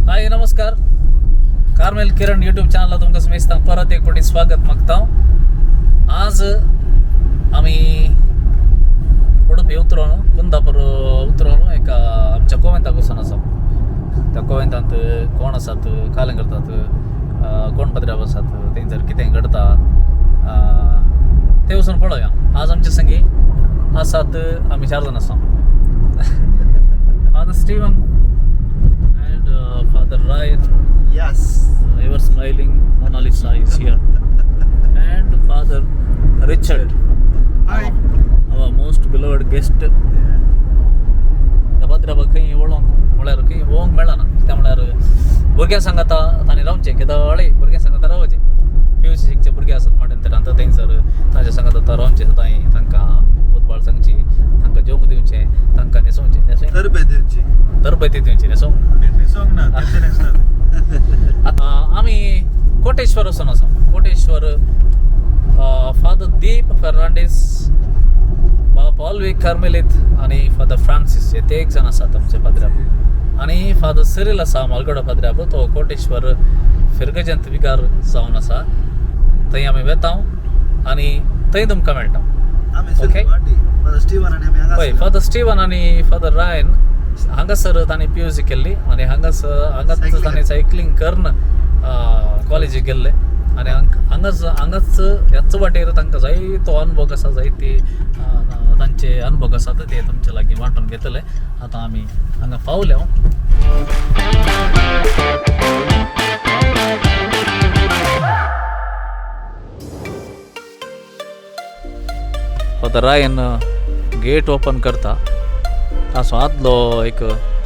हाय नमस्कार, कार्मेल किरण यूट्यूब चॅनला तुमकां समेस्तांक परत एक फावटी स्वागत मागता. आज आमी उडुपी उतरोन कुंदापूर उतरोन एका आमच्या कोवेंताक वचून आसा. त्या कोवेंतांत कोण आसात, कालें करतात, कोण पत्र्यार आसात, थंयसर कितें घडता तें वचून पळोवया. आज आमचे संगी आसात, आमी चार जाण आसा. Father Steven and Father Ryan. Yes. Ever smiling Mona Lisa is here, and Father Richard. Hi. Our most beloved guest. पाद्रा खंय वळोंक म्हळ्यार खंय वोंक मेळना. कित्याक म्हळ्यार भुरग्यां सांगाता तांणी रावचें, केदोळे भुरग्यां सांगाता रावचें. पी यू सी शिकचे भुरगे आसात माटेंतरान, तर थंयसर तांच्या सांगाता रावचें, तांय तांकां उदबाळ सांगची, तांकां जेवंक दिवचें, तांकां न्हेसोवचें, न्हेसोवचें. तरबे दिवची. तरबेती दिवची, न्हेसोवंक. न्हेसोंक ना, तें न्हेसतात. आमी कोटेश्वर वचून आसा. कोटेश्वर फादर दीप फेर्नांडीस, पॉलवी कार्मेलीत आनी फादर फ्रांसीस हे ते एक जाण आसात आमचे पाद्र्याब. आनी फादर सिरील आसा मालगडो पाद्र्याब, तो कोटेश्वर फिरगजंत विगार जावन आसा. थंय आमी वेता आनी थंय तुमकां मेळटा. आमी Okay. Father Steven आनी आमी हांगा पळय, फादर स्टीवन आनी फादर रायन हांगासर तांणी पी यू सी केल्ली आनी हांगासर हांगाच Cycling. तांणी सायकलींग करून कॉलेजीक गेल्ले आनी हांगाच हांगाच ह्याच वाटेर तांकां जायतो अनुभव आसा, जायते तांचे अनुभव आसात, ते तुमचे लागीं वांटून घेतले. आतां आमी हांगा पावले. फादर रायन गेट ओपन करता. ताचो आदलो एक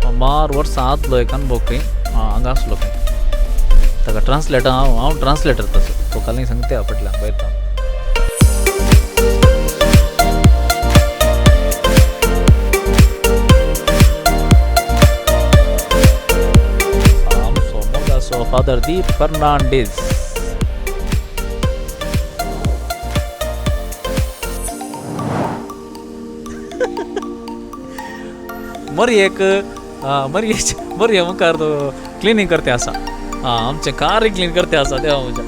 सुमार वर्सां आदलो एक अनुभव खंय हांगा आसलो खंय. ताका ट्रान्सलेटर हांव हांव ट्रान्सलेटर तसो. तो खाली सांगता फाटल्यान भायर तावन. आमचो मोगाचो फादर दीप फर्नांडीस. मरयेक मरये मरये मुखार तो क्लिनींग करते आसा. आं, आमचें कार क्लीन करते आसा देवा म्हज्या.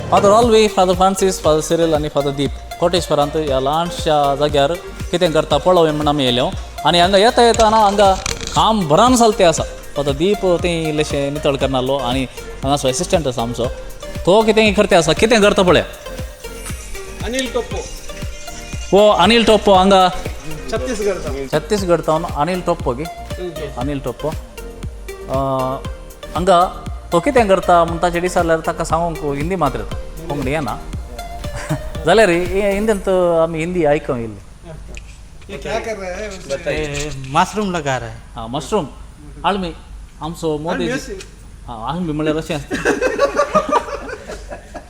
फादर ऑलवी, फादर फ्रांसीस, फादर सिरील आनी फादर दीप कोटेश्वरांत ह्या ल्हानशा जाग्यार कितें करता पळोवया म्हूण आमी येयले. आनी हांगा येता येताना हांगा काम भरान चलते आसा. फादर दीप तें इल्लेशें नितळ करनासलो आनी हांगासो एसिस्टंट आसा आमचो, तो कितें करते आसा, कितें करता पळया. अनिल टोप्पो. हो अनिल टोप्पो हांगा. छत्तीसगढ़. छत्तीसगढ तावन अनिल टोप्पो गी. अनिल टोप्पो हांगा तो कितें करता म्हूण ताचें विचारल्यार ताका सांगूंक हिंदी मात्र येता, कोंकणी येना. जाल्यार हिंदींत आमी हिंदी आयकूंक येयल्ली. ये क्या कर रहा है ये मशरूम लगा रहा है. आं, मशरूम आळमी आमचो मोदी. आं, आळमी म्हणल्यार अशें आसता.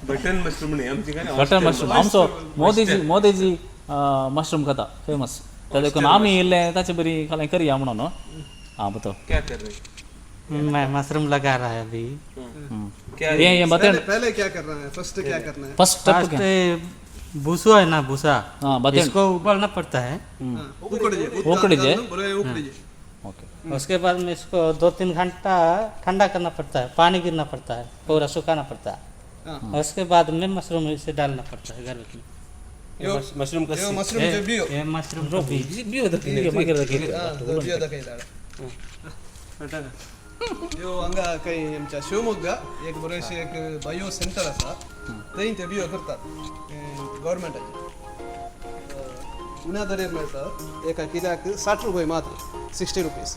बटन मशरूम न्ही आमची काय? Butter mushroom. आमचो मोदीजी मोदीजी मशरूम खाता फेमस, ते देखून आमी इल्लें ताचे बरी कांय करया म्हणून. आं, बताओ. क्या कर रहे? मैं मशरूम लगा रहा है अभी. क्या? ये ये बताए. पहले पहले क्या कर रहा है? फर्स्ट क्या करना है? First step. फर्स्ट भूसा है ना, भूसा. हाँ, बताए. इसको उबालना पड़ता है. उकड़जे. उकड़जे. बरे उकड़जे. ओके. उसके बाद में इसको 2-3 घंटा ठंडा करना पड़ता है, पानी गिरना पड़ता है, पूरा सुखाना पड़ता है. उसके बाद में मशरूम इसे डालना पड़ता है घर में. मशरूम का यो मशरूम जो बियो. ये मशरूम का बीज. बियो दाखय, मागीर दाखय. बियो दाखय. यो हांगा खंय आमच्या शिवमोग्गा एक बरेंशें एक बायो सेंटर आसा, थंय ते बियो करतात गव्हर्मेंटाचे. उण्या दरेर मेळटा, एका किल्याक 60 रुपये मात्र, 60 रुपीज.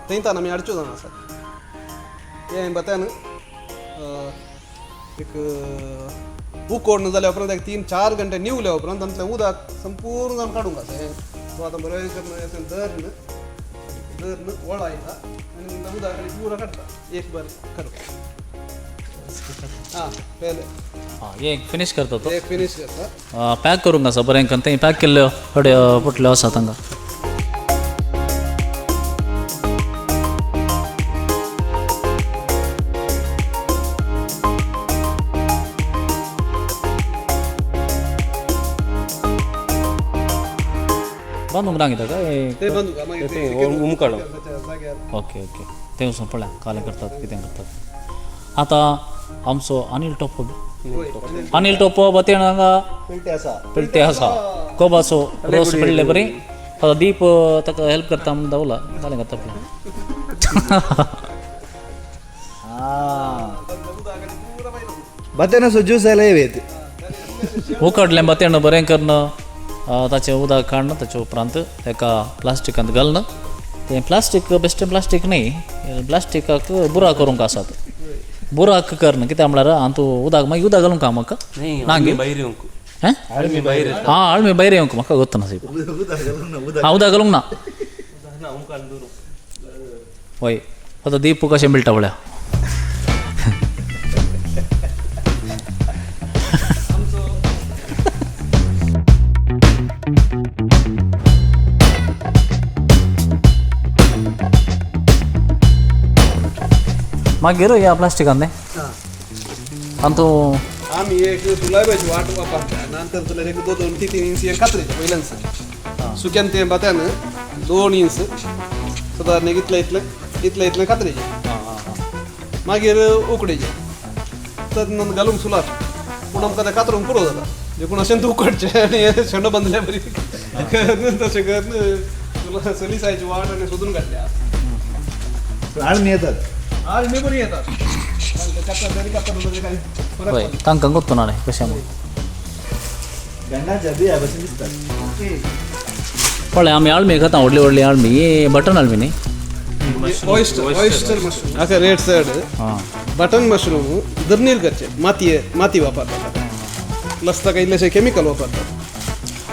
थंय तान आमी हाडच्यो जावन आसात. हें बतान एक उकोड जाल्या उपरांत एक 3-4 घंटे निवल्या उपरांत तांतलें उदक संपूर्ण जावन काडूंक आसा. हें तो आतां बरें करून अशें धरून धरून वळायता आनी उदक आनी पुरो काडटा. एक बार करता. इसके साथ। हां, पहिले। आं, हे फिनीश करता तो। एक फिनीश करता। पॅक करूंक आसा बरें करून, थंय पॅक केल्ल्यो थोड्यो पोटल्यो आसा तांकां। बांदूंक ना कित्याक? ते बंद मागीर ते उमकाडो। जाग्यार। ओके ओके, तें वचून पळया कालें करतात, कितें करतात। आतां आमचो अनिल टोपो, अनिल टोपो बतेण हांगा पिल्टे आसा। पिळटे आसा, कोबाचो रोस पडले बरी। आतां दीप ताका हेल्प करता म्हणून दावला, कालें करता पळय। बतेनाचो ज्यूस जाल्यार येत। उकडलें बतेण बरें करून, ताचें उदक काडून ताचे उपरांत ताका प्लास्टिकांत घालून, तें प्लास्टीक बेश्टें प्लास्टीक न्ही, प्लास्टिकाक बुराक करूंक आसात। बुराक करून कित्याक म्हळ्यार हातूंत उदक मागीर उदक घालूंक म्हाका ना गे। भायर येवंक। हें? आळमी भायर। आं, आळमी भायर येवंक म्हाका गोत्त ना सायब। आं, उदक घालूंक ना। हय, आतां दीप कशें मेळटा पळया। मागीर ह्या प्लास्टिकान न्ही आनी तूं आमी एक सुलायबाची वाट वापरता, नंतर जाल्यार एक दोन दोन तीन तीन इंच एक कातरीचे पयल्यान सुक्यान तें बात्यान 2 इंच सादारण इतलें इतलें इतलें इतलें कातरीचें, मागीर उकडीचें तर घालूंक सुलार। पूण आमकां तें कातरूंक पुरो जाता, देखून अशें तूं उकडचें आनी हें शेंडो बांदल्या बरी तशें करून सलीसायची वाट आनी सोदून काडल्या। आळमी येतात। आळमी बरी येतात। हय, तांकां गोत्तो ना न्ही कशें म्हूण। गंडाच्या बिया भशेन दिसतात। पळय आमी आळमी खाता, व्हडली व्हडली आळमी, ही बटन आळमी न्ही। ऑयस्टर, ऑयस्टर मशरूम अशें रेट चड। आं, बटन मशरूम जमनीर करचे, माती माती वापरतात, प्लस ताका इल्लेशें केमिकल वापरतात।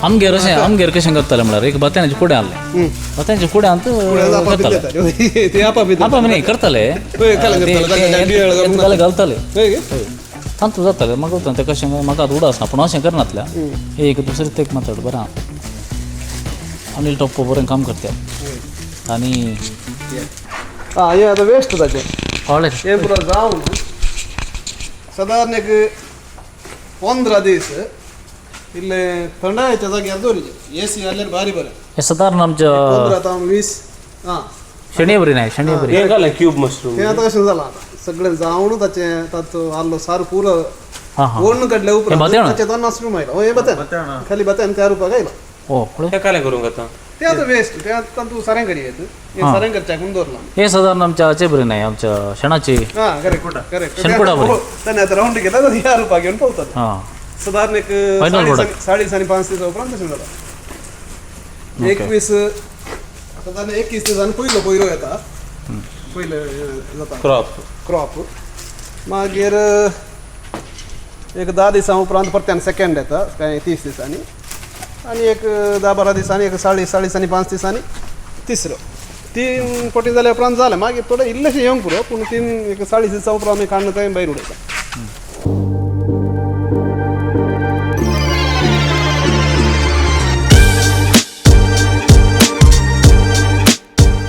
आमगेर अशें, आमगेर कशें करताले म्हळ्यार एक बत्यानाचे कुडें आहलें, बत्यानाच्या कुड्यांत करताले। ते आपा बी आपा न्ही करताले, हय, कालें करताले, ताका बियाळ घालून कालें घालताले, हय गे? तांतू जाताले। म्हाका तें कशें म्हाका आतां उडास ना, पूण अशें करनातल्या एक दुसरें तेक मात बरें आहा। अनिल टोप्पो बरें काम करता आनी आं, हें आतां वेस्ट ताचें। कळ्ळें। हें पुरो जावन सादारण एक 15 दीस इल्ले थंडायेच्या जाग्यार दवरिचें, ए सी घातल्यार भारी बरें। हें सादारण आमच्या 15 तावन 20। आं, शेणये बरी न्हय, शेणये बरी। हें घालें क्यूब मशरूम। तें आतां कशें जालां, आतां सगळें जावन ताचें ताचो आहलो सार पुरो हां हां, ओडून काडल्या उपरांत बतेण? ताचें तो मशरूम आयलो। हय, हें बतेन, खाली बतेन त्या रुपाक आयलो। ओ पळय, हें कालें करूंक आतां। तें आतां वेस्ट, तें आतां तातूंत सारें करी येत, हें सारें करच्याक म्हूण दवरलां। हें सादारण आमच्या हाचे बरी न्हय, आमच्या शेणाची। आं, करेक्ट करेक्ट, शेणकुटा बरी। ताणें आतां रावंड केला, ह्या रुपाक घेवन पावतात। हां, सादारण एक Final product. 4.5 दिसा उपरांत तशें जाता। 21 सादारण 21 दिसान पयलो पयरो येता, पयलो जाता क्रॉप क्रॉप। मागीर एक 10 दिसां उपरांत परत्यान सेकेंड येता, कांय 30 दिसांनी, आनी एक 10-12 दिसांनी, एक 4.5 दिसांनी तिसरो। 3 पटी जाल्या उपरांत जालें। मागीर थोडें इल्लेशें येवंक पुरो, पूण 3 एक 40 दिसां उपरांत आमी काडून थंय भायर उडयता।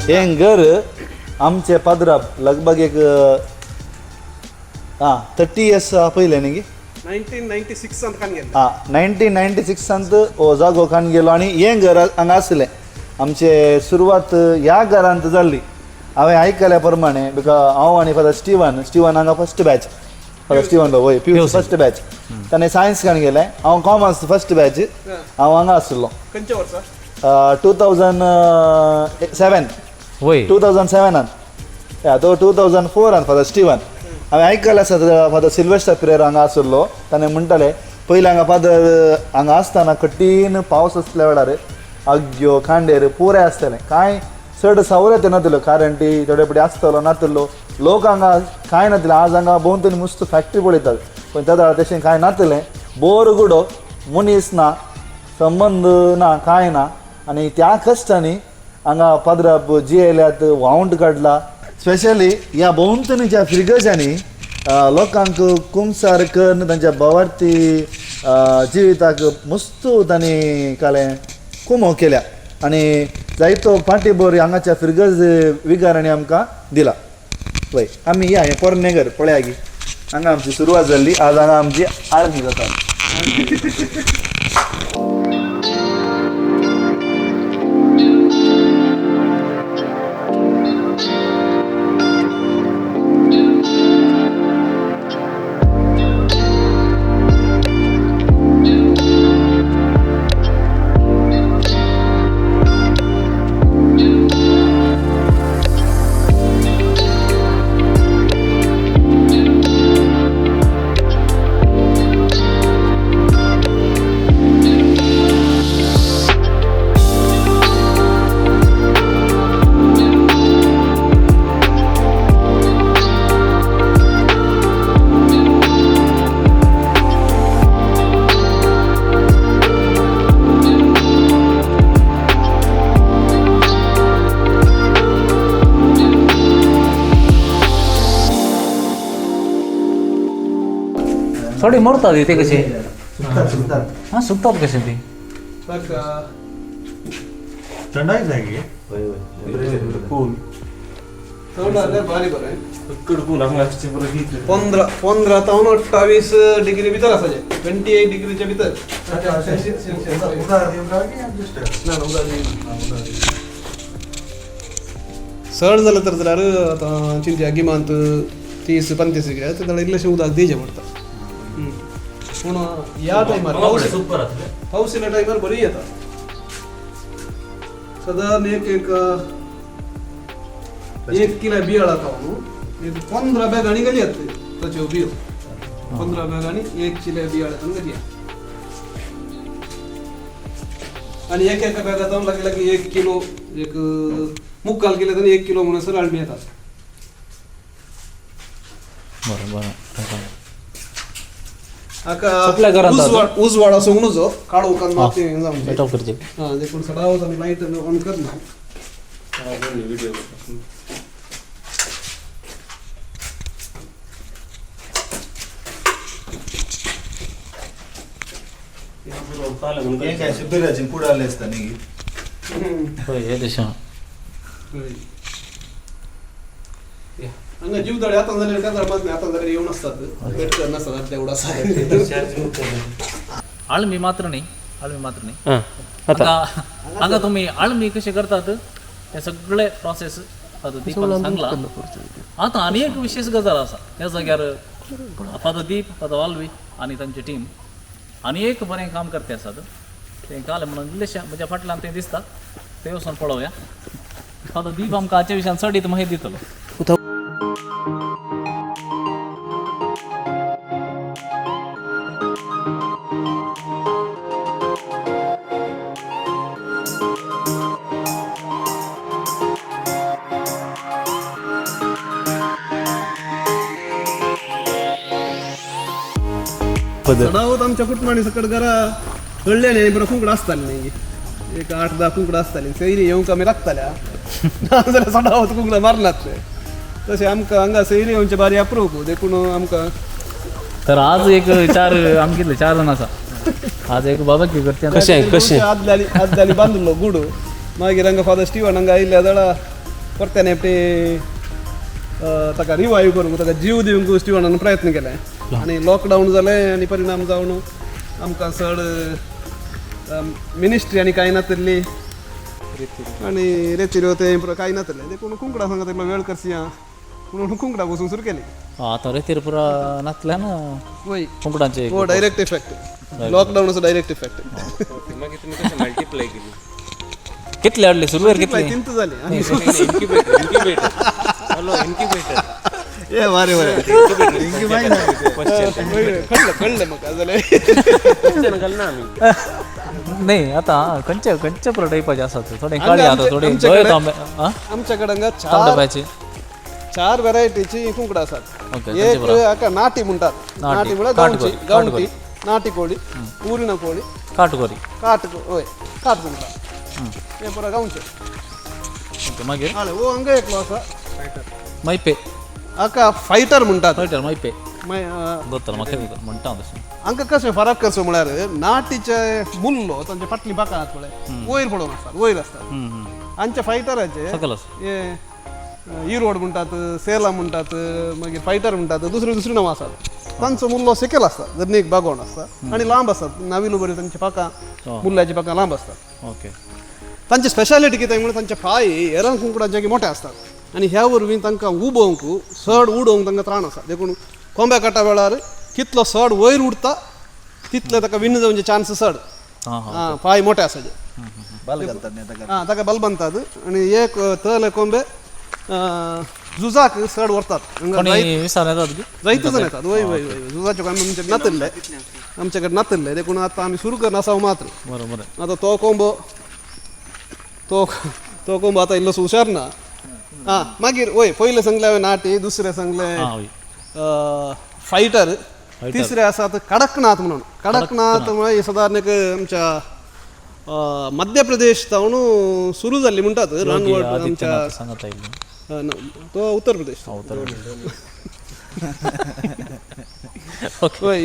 हें घर आमचे पाद्राप लगभग एक आं 30 इयर्स पयलें न्ही गे? 1996 कान गेल्लें। आं, 1996 हो जागो कान गेलो आनी हें घर हांगा आसलें। आमचे सुरवात ह्या घरांत जाल्ली हांवें आयकल्या प्रमाणे, because हांव आनी फादर स्टिवन, स्टिवन हांगा फर्स्ट बॅच, फादर स्टिवन वय पियूस फर्स्ट बॅच, ताणें सायन्स कान गेलें, हांव कॉमर्स फर्स्ट बॅच, हांव हांगा आशिल्लो। खंयच्या वर्सा? 2007। वय, 2007 या तो 2004 फादर स्टिवन। हांवें आयकलें आसा फादर सिल्वेस्टर पिरेर हांगा आशिल्लो, ताणें म्हणटाले पयलीं हांगा फादर हांगा आसतना कठीण पावस आसल्या वेळार आग्यो खांडेर पुराय आसतालें, कांय चड सवलती नातिल्ल्यो, कारण ती थोडे पटी आसतलो नातिल्लो, लोक हांगा कांय नातिल्लें। आज हांगा भोंवतणी मस्त फॅक्टरी पळयतात, पूण त्या वेळार तशें कांय नातिल्लें, बोर गुडो, मनीस ना, संबंद ना, कांय ना। आनी त्या कश्टांनी हांगा पाद्राप जियेल्यात, वावंट काडला। स्पेशली ह्या भोंवतणीच्या फिर्गजांनी लोकांक कुमसार करून तांच्या भावार्थी जिविताक मस्तू तांणी कालें कुमो केल्या आनी जायतो पाटीबोर हांगाच्या फिरगज विगारांनी आमकां दिला. पळय आमी या हें पोरणें घर पळया गी, हांगा आमची सुरवात जाल्ली, आज हांगा आमची आळमी जाता. थोडी मरतात ते कशी सुकतात सुकतात हा सुकतात कशे ती. ताका थंडाय जाय गे. कूल चड जाल्यार भारी बरें. कडकून हांगा आसचे पुरो दितले. 15 तावन 28 डिग्री भितर आसाचे, 28 डिग्रीच्या भितर. ना ना उदक दिवना. चड जालें तर जाल्यार आतां चिंतया गिमांत 30-35 डिग्री आसा जाल्यार इल्लेशें उदक दिवचें पडटा. पूण ह्या टायमार सुपर जातले. पावस येयल्या टायमार बरी येता. सादारण एक एक एक किलो बियाळा न्हू एक 15 बॅगांनी गेली येतली ताच्यो बियो. 15 बॅगांनी 1 किलो बियाळातून गेली. आनी एक एका बॅगांत लागीं लागीं 1 किलो, एक मुक्काल केले तरी 1 किलो म्हणसर आळमी येतात. बरें बरें. हाका सगल्या घरांत उजवाड उजवाड आसूंक नजो, काळोखान मात हें जावंक जाय. लायट ऑफ करची. हां, देखून सदांच आमी लायट ऑन करना. व्हिडिओ हें काय शिबिराची कुडाले आसता न्ही. हय हे तशें. हांगा जीवदाडे आतां जाल्यार काजार मात आतां जाल्यार येवन आसतात, पेटकर नासतात आतले एवढं आसा. आळमी मात्र न्ही, आळमी मात्र न्ही. हां आता हांगा तुमी आळमी कशें करतात ते सगळे प्रोसेस फादर दीपान सांगला. आतां आनी एक विशेश गजाल आसा त्या जाग्यार फादर दीप, फादर वाल्वी आनी तांची टीम आनी एक बरें काम करते आसात. तें काल म्हणून इल्लेशें म्हज्या फाटल्यान तें दिसता, तें वचून पळोवया. फादर दीप आमकां हाचे विशयान चडीत माहिती दितलो. सदावत आमच्या कुटुंबांनी सकट घरा हळ्ळे न्ही बरं कुंकडा आसतालें न्ही, एक 8-10 कुंकडा आसतालीं. सैरी येवंक आमी लागताल्या, नाजाल्यार सदावत कुंकडा मारनात ते. तशें आमकां हांगा सैरी येवचे बारी अप्रूप, देखून आमकां. तर आज एक चार आमी कितले 4 जाण आसा. आज एक बाबा की करते. कशें कशें आदल्यानी आदल्यानी बांदिल्लो गुडो, मागीर हांगा फादर स्टिवन हांगा आयिल्ल्या जाल्यार परत्यान एकटे ताका रिवायव करूंक, ताका जीव दिवंक स्टिवनान प्रयत्न केले. आनी लॉकडावन जालें आनी परिणाम जावन आमकां चड मिनिस्ट्री आनी कांय नातिल्ली आनी रेतिरो ते कांय नातिल्लें, देखून कुंकडा सांगा तितलो वेळ करसिया म्हणून कुंकडा बसूंक सुरू केली. आतां रेतीर पुरा नातल्यान वय कुंकडांचे हो डायरेक्ट इफेक्ट, लॉकडावनाचो डायरेक्ट इफेक्ट. मागीर तुमी कशें मल्टिप्लाय केली? कितले हाडले सुरवेर कितले? तिंत जाली. Incubator incubator hello incubator. ए बरें बरें. कळ्ळें कळ्ळें म्हाका जाल्यार. क्वेश्चन घालना आमी. न्ही आतां खंयचे खंयचे पुरो टायपाचे आसात, थोडे काळी आतां, थोडे धवे तांबे. आमच्या कडेन हांगा तांबड्याचे 4 व्हरायटीची कुंकडां आसात. एक हाका नाटी म्हणटात, नाटी म्हळ्यार गांवची, गांवठी नाटी कोळी, उरिणा कोळी, काटकोरी, काट हय काट कुंकडा हे पुरो गांवचे. मागीर हो हांगा एकलो आसा मैपे. हाका फायटर म्हणटात. फायटर मायपे. मागीर गोत्तलो म्हाका म्हणटा हांव तशें. हांकां कशें फरक करचो म्हळ्यार नाटीचे मुल्लो तांचे फाटलीं बाकां आसात पळय वयर पडून आसतात, वयर आसतात. आमच्या फायटराचे सकयल आसा. हे इरोड म्हणटात, सेला म्हणटात, मागीर फायटर म्हणटात, दुसरी दुसरी नांवां आसात. तांचो मुल्लो सकयल आसता, जमनीक बागोवन आसता आनी लांब आसतात. नाविलू बरी तांची पाकां, मुल्ल्याची पाकां लांब आसतात. ओके. तांची स्पेशालिटी कितें म्हणल्यार तांचे पांय हेरां कुंकडांचे मोठे आसतात आनी ह्या वरवीं तांकां उबोवंक चड उडोवंक तांकां त्राण आसा. देखून कोंब्या काटा वेळार कितलो चड वयर उडटा तितले ताका विन जावचे चान्स चड. हां हां. आं, पांय मोठे आसाचे. बल घालतात न्ही ताका. आं, ताका बल बांदतात आनी एक तले कोंबे झुजाक चड व्हरतात. हांगा कोणी विसार येतात की? जायते जाण येतात. वय वय वय, झुजाच्यो कोंबे आमचे नातिल्ले, आमचे कडेन नातिल्ले, देखून आतां आमी सुरू करना आसा मात्र. बरें बरें. आतां तो कोंबो तो तो कोंबो आतां इल्लोसो हुशार ना. आं, मागीर वय पयलें सांगलें हांवें नाटी, दुसरें सांगलें आं वय. फायटर, तिसरें आसात कडकनाथ म्हणून. कडकनाथ म्हळ्यार सादारण एक आमच्या मध्य प्रदेश जावन सुरू जाल्ली म्हणटात रानवट आमच्या. आदित्यनाथ सांगत आयिल्लो. ना, तो उत्तर प्रदेश. ओके. वय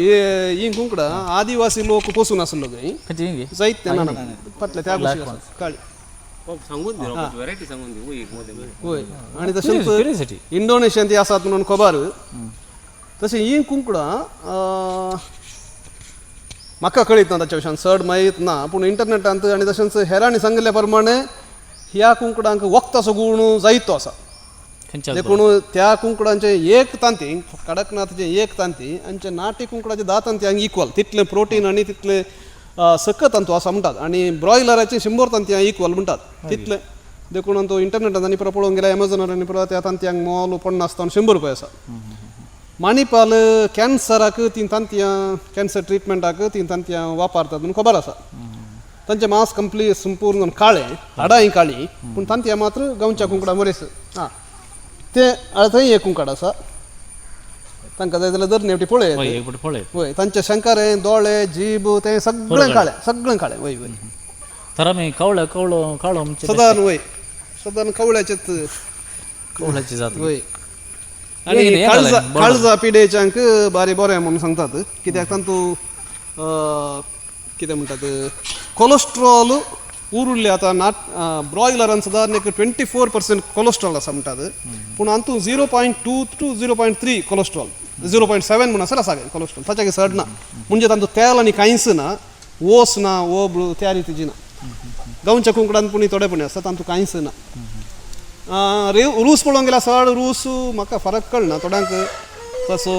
ही कुंकडां आदिवासी लोक पोसून आसलो थंय. खंयची हिंगी? जायते ना ना फाटल्या त्या कुशीक आसा काळी. सांगून दी, व्हरायटी सांगून दी. वय एक मदें. वय आनी तशेंच क्युरियोसिटी. इंडोनेशियन ती आसात म्हणून खबर. तशें ही कुंकडां म्हाका कळीत ना ताच्या विशयान चड म्हायत ना, पूण इंटरनेटांत आनी तशेंच हेरांनी सांगिल्ल्या प्रमाणे ह्या कुंकडांक वखदाचो गूण जायतो आसा. खंयच्या? देखून त्या कुंकडांचें एक तांती, कडकनाथाचें एक तांती आमच्या नाटी कुंकडाचे 10 तांतयांक इक्वल तितलें प्रोटीन आनी तितलें सकत तांतू आसा म्हणटात. आनी ब्रॉयलराचें 100 तांतयां इक्वल म्हणटात तितलें. देखून तो इंटरनेटांत आनी पुरो पळोवंक गेल्यार एमेझॉनार आनी पुरो त्या तांतयांक मोल 50 तावन 100 रुपया आसा. मणिपाल कॅन्सराक तीं तांतयां, कॅन्सर ट्रिटमेंटाक तीं तांतयां वापरतात म्हणून खबर आसा. तांचें मांस कंप्लीट संपूर्ण काळें, हाडांय काळीं, पूण तांतयां मात्र गांवच्या कुंकडा मरेस. आं, तें थंय एक कुंकड आसा, तांकां जाय जाल्यार दर नेवटी पळय. वय एक फावटी पळय. वय तांचे शंकारे, दोळे, जीब तें सगळें काळें, सगळें काळें. वय वय. तर आमी कवळो कवळो काळो आमचे. सदान वय सदान कवळ्याचेच. कवळ्याची जात. वय. हे कितें, आनी हे काळजा घालें, बरोबर. काळजा पिडेच्यांक बारी बरें म्हणून सांगतात, कित्याक तांतू कितें म्हणटात कोलेस्ट्रॉल उरिल्लें. आतां नाट ब्रॉयलरान सदां एक 24% कोलेस्ट्रॉल आसा म्हणटात, पूण हातूंत 0.2 टू 0.3 कोलेस्ट्रॉल, 0.7 म्हूण आसल्यार आसा कोलेस्ट्रॉल, ताच्या चड ना. म्हणजे तातूंत तेल आनी कांयच ना, ओस ना, ओ त्या रितीची ना. गांवच्या कुंकडान पूण थोडे पुणी आसता, तातूंत कांयच ना. रूस पळोवंक गेल्यार चड रूस म्हाका फरक कळना. थोड्यांक तसो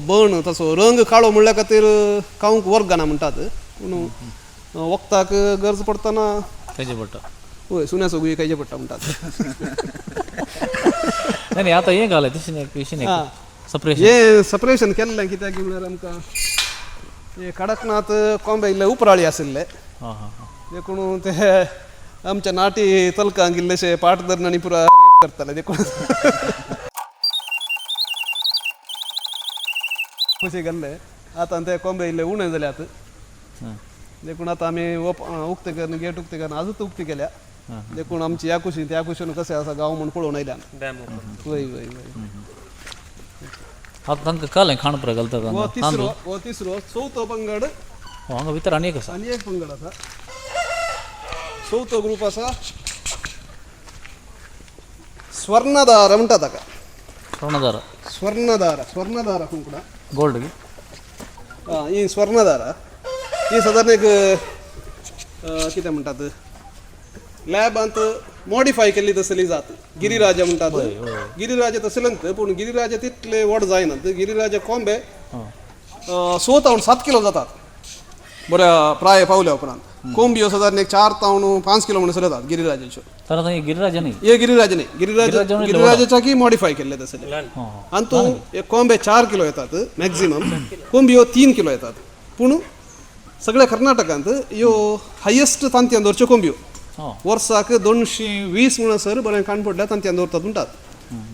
बण तसो रंग काळो म्हणल्या खातीर खावंक वर्गना म्हणटात, पूण वखदाक गरज पडटना खायचें पडटा. वय सुण्याचो गुळी खायचे पडटा म्हणटात. नाही नाही, आतां हें घालें तशें न्ही, कशें न्ही सपरेशन. हें सपरेशन केल्लें कित्याक म्हणल्यार आमकां हे कडकनाथ कोंबे इल्ले उपराळी आशिल्ले. हां हां हां. देखून ते आमच्या नाटी तलकांक इल्लेशे पाट धरून आनी पुरा रेप करताले, देखून कशे घाल्ले. आतां ते कोंबे इल्ले उणे जाल्यात, देखून आतां आमी उक्ते करून गेट उक्ते करून आजूच उक्ती केल्या. देखून आमची ह्या कुशीन त्या कुशीन कशें आसा गांव म्हूण पळोवन आयल्या. Dam open. वय वय वय. आतां तांकां कळ्ळें खाण पुरो घालता. हो तांकां तिसरो, हो तिसरो, चवथो पंगड. हो, हांगा भितर आनी एक आसा. आनी एक पंगड आसा, चवथो ग्रूप आसा स्वर्णदार म्हणटा ताका. स्वर्णदार. स्वर्णदार, स्वर्णदार कुंकडा. गोल्ड. आं, ही स्वर्णदार ही सादारण एक कितें म्हणटात लॅबांत मॉडिफाय केल्ली तसली जात. गिरिराजा म्हणटात, गिरिराजा तसलेंत, पूण गिरिराजा तितले व्हड जायनात. गिरिराजा कोंबे 6 तावन 7 किलो जातात बऱ्या प्राय पावल्या उपरांत. कोंबियो सादारण एक 4 तावन 5 किलो म्हणसर येतात गिरिराजाच्यो. तर आतां हे गिरिराजा न्ही? हे गिरिराज न्ही, गिरिराज गिरिराजा म्हणल्यार गिरिराजाच्याकी मॉडिफाय केल्ले तसले. आनी तूं हे कोंबे 4 किलो येतात मॅक्झिमम, कोंबियो 3 किलो येतात. पूण सगळ्या कर्नाटकांत ह्यो हायेस्ट तांतयां दवरच्यो कोंबियो. वर्साक 220 म्हणसर बरें काण पडल्यार तांतयां दवरतात म्हणटात.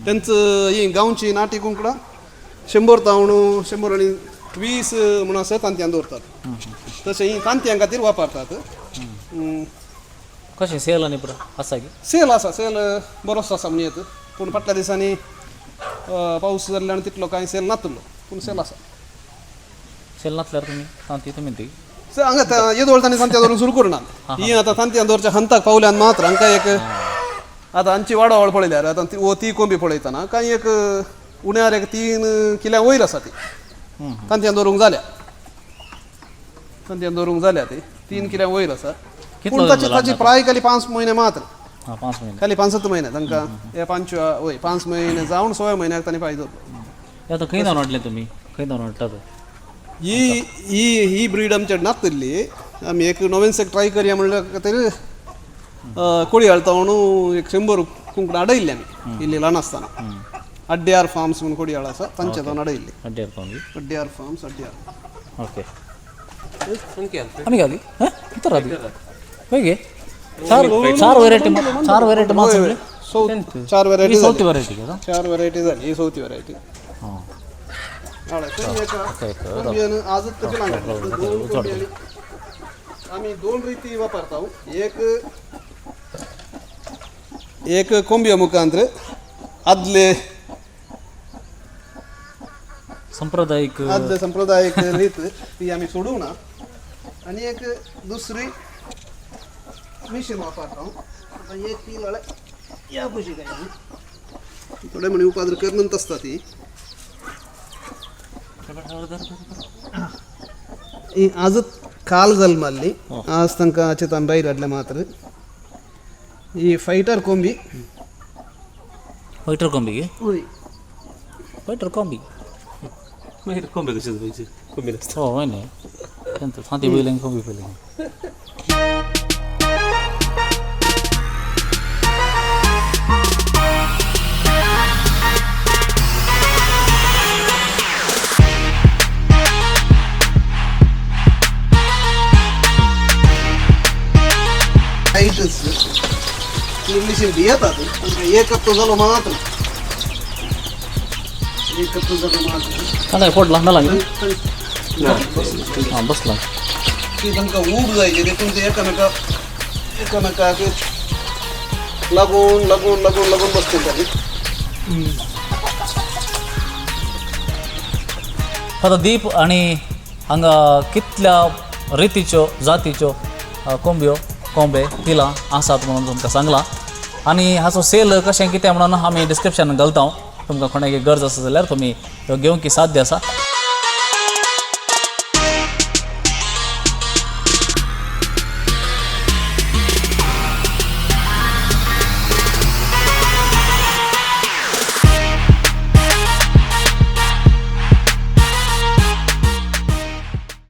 तेंच ही गांवची नाटी कुंकडां 100 तावन 120 म्हणसर तांतयां दवरतात. तशें ही तांतयां खातीर वापरतात. कशें सेल आनी पुरो आसा की? सेल आसा, सेल बरोसो आसा म्हणून येत, पूण फाटल्या दिसांनी पावस जाल्ल्यान तितलो कांय सेल नातलो पूण सेल आसा. सेल नासल्यार तुमी तांती तुमी ती सर हांगा येदोळ तांणी तांतयां दवरून सुरू करुना ही. आतां तांतयां दवरच्या हंताक पावल्यान मात्र हांकां एक आतां हांची वाडावळ पळयल्यार आतां ती वो ती कोंबी पळयतना कांय एक उण्यार एक 3 किल्या वयर आसा ती. तांतयां दवरूंक जाल्या, तांतयां दवरूंक जाल्या ती 3 किल्या वयर आसा. कितलो पूण ताची जालो ताची प्राय खाली 5 म्हयने मात्र. हां, 5 म्हयने. खाली 5 म्हयने तांकां हे 5 वय 5 म्हयने जावन 6 म्हयन्याक तांणी पाय दवरलो. हे आतां खंय धांवन हाडलें तुमी, खंय धांवन हाडटात? ही ही ही ब्रीड आमच्या नातल्ली. आमी एक नोवेन्सेक ट्राय करया म्हणल्या खातीर कोळी हाडता म्हणून एक 100 कुंकडां अडयल्ली आमी इल्ली ल्हान आसतना. अड्ड्यार फार्म्स म्हणून कोडयाळ आसा, तांचे जावन अडयल्ली. अड्ड्यार पावली. अड्ड्यार फार्म्स, अड्ड्यार. ओके, आमी घाली हां इतर आदी ಹೇಗೆ? चार चार व्हेरायटी, चार व्हेरायटी मास. सौ चार व्हेरायटी. चवथी व्हेरायटी का? चार व्हेरायटी झाली, ही चवथी व्हेरायटी. हां. आजच तशी लागली. दोन कोंबी आमी दोन रीती वापरता. एक एक कोंबिया मुखांतर आदले सांप्रदायिक. आदले संप्रदायिक रीत ती आमी सोडूंक ना. आनी एक दुसरी मिशीन वापरता. आतां एक ती जाल्यार ह्या भशेन काय थोडे म्हणी उपाद्र करनच आसता ती. ही आजच काल जल्माल्ली, आज तांकां चेतान भायर हाडल्या मात्र. ही फायटर कोंबी. फायटर कोंबी. हय. फायटर कोंबी. मागीर कोंबे कशें जावचे, कोंबी नासता. हो न्ही, तांती पयलें कोंबी पयलें. फायटर्स इंग्लिशीन भियेतात तांकां. एक हप्तो जालो मात्र, एक हप्तो जालो मात्र. आतां पोटला मेला हां बसला. ती तांकां ऊब जाय देखून ते एकामेका एकामेकाक लागून लागून लागून लागून बसतात. आतां दीप आनी हांगा कितल्या रितीच्यो जातीच्यो कोंबयो कोंबे पिलां आसात म्हणून तुमकां सांगलां. आनी हाचो सेल कशें कितें म्हणून आमी डिस्क्रिप्शन घालता. तुमकां कोणाक गरज आसा जाल्यार तुमी ह्यो घेवंक साध्य आसा.